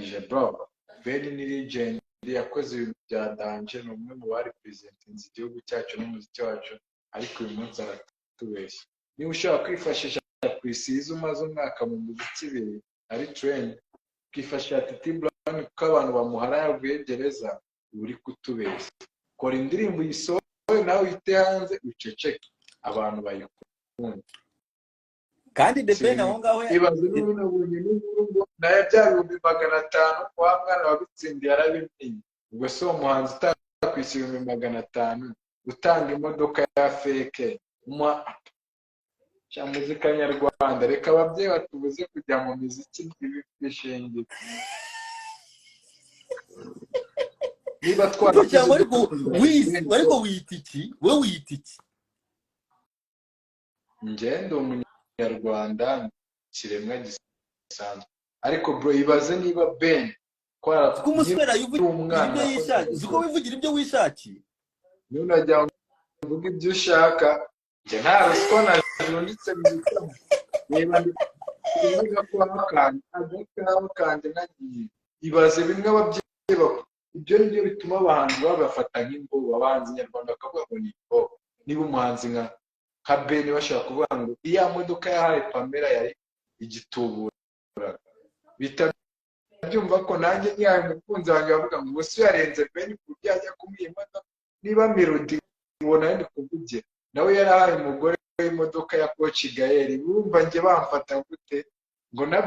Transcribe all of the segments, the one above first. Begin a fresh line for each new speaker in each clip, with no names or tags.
Ntirenganyije, bro. Ben ni legend, yakoze ibintu bya danger, ni umwe mu bari presentinze igihugu cyacu n'umuziki wacu, ariko uyu munsi aratubeshya. Niba ushobora kwifashisha Chriss umaze umwaka mu muziki, 2 ari trend, ukifashisha Titi Brown kuko abantu bamuhara yavuye gereza, uba uri kutubeshya. Kora indirimbo, uyisohore nawe, uyite hanze, uceceke, abantu bayikunde.
Kandi The Ben aho ngaho
Ibaze n'ubu nabonye n'inkuru ngo nayo bya 500,000 wa mwana wabitsindiye arabimenya. Ubwo se uwo muhanzi utakwishyura 500,000, utanga imodoka ya fake cya muzika nyarwanda? Reka ababyeyi batubuze kujya mu miziki ibifite niba twarakuze
Cyangwa ariko
dukunda
wize
Ben.
Ariko wiyita iki? We wiyita iki?
Njye ndi umunyarwanda, ikiremwa gisanzwe. Ariko bro, ibaze niba Ben
Ko umuswera
nkiri umwana
yivugira ibyo yishakiye, uzi ko wivugira ibyo wishakiye.
Nunajya mvuga ibyo ushaka, njye nta ruswa najunditse mu itama. Reba, ndi kuvuga ko kanjye agakawa kanjye nagiye. Ibaze bimwe ababyeyi bakora, ibyo ni byo bituma abahanzi babafata nk'imbobo. Abahanzi nyarwanda bakavuga ngo ni imbobo. Niba umuhanzi nka Ben bashobora kuvuga ngo iya modoka yahaye Pamela yari igitubura, bita byumva ko nanjye nyihaye umukunzi wanjye, bavuga ngo ubuse yarenze Ben ku buryo yajya kumuha imodoka? Niba Melody ubona ndi kuvugira nawe yarahaye umugore w'imodoka ya Coach Gael, urumva njye bamfata gute? Ngo na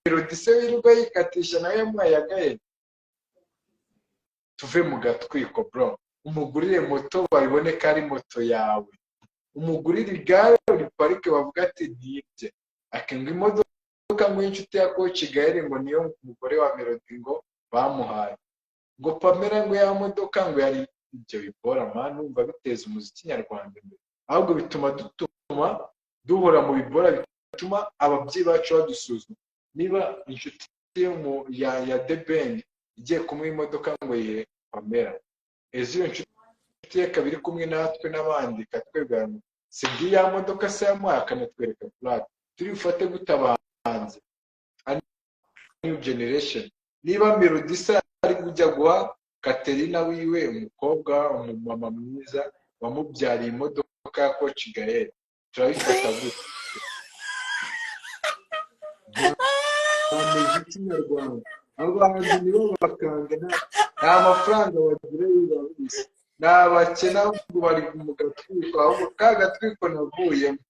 Melody se wirirwa yikatisha nawe yamuhaye ya Gael? Tuve mu gatwiko, bro. Umugurire moto, babibone ko ari moto yawe. Umugurire igare, uriparike, bavuga ati ntibye akenga imodoka ngo y'inshuti ya Coach Gael, ngo niyo mugore wa Melody, ngo bamuhaye, ngo Pamela, ngo ya modoka ngo yari ibyo bibora. Man, numva biteza umuziki nyarwanda imbere, ahubwo bituma dutuma duhora mu bibora, bituma ababyeyi bacu badusuzuma. Niba inshuti ya The Ben igiye kumuha imodoka ngo yihe Pamela, ejo iyo nshuti ye ikaba iri kumwe natwe n'abandi, ikatwibwira ngo si bw'iya modoka se yamuhaye, akanatwereka plaque, turi bufate gute abahanzi new generation? Niba Melody se ari kujya guha Katerina wiwe, umukobwa, umumama mwiza wamubyariye, imodoka ya Coach Gael, turabifata gute? Nta muziki nyarwanda. Abahanzi nibo bakanga, nta mafaranga bagira, bibabizi, ni abakene, ahubwo bari mu gatwiko, ahubwo ka gatwiko navuyemo.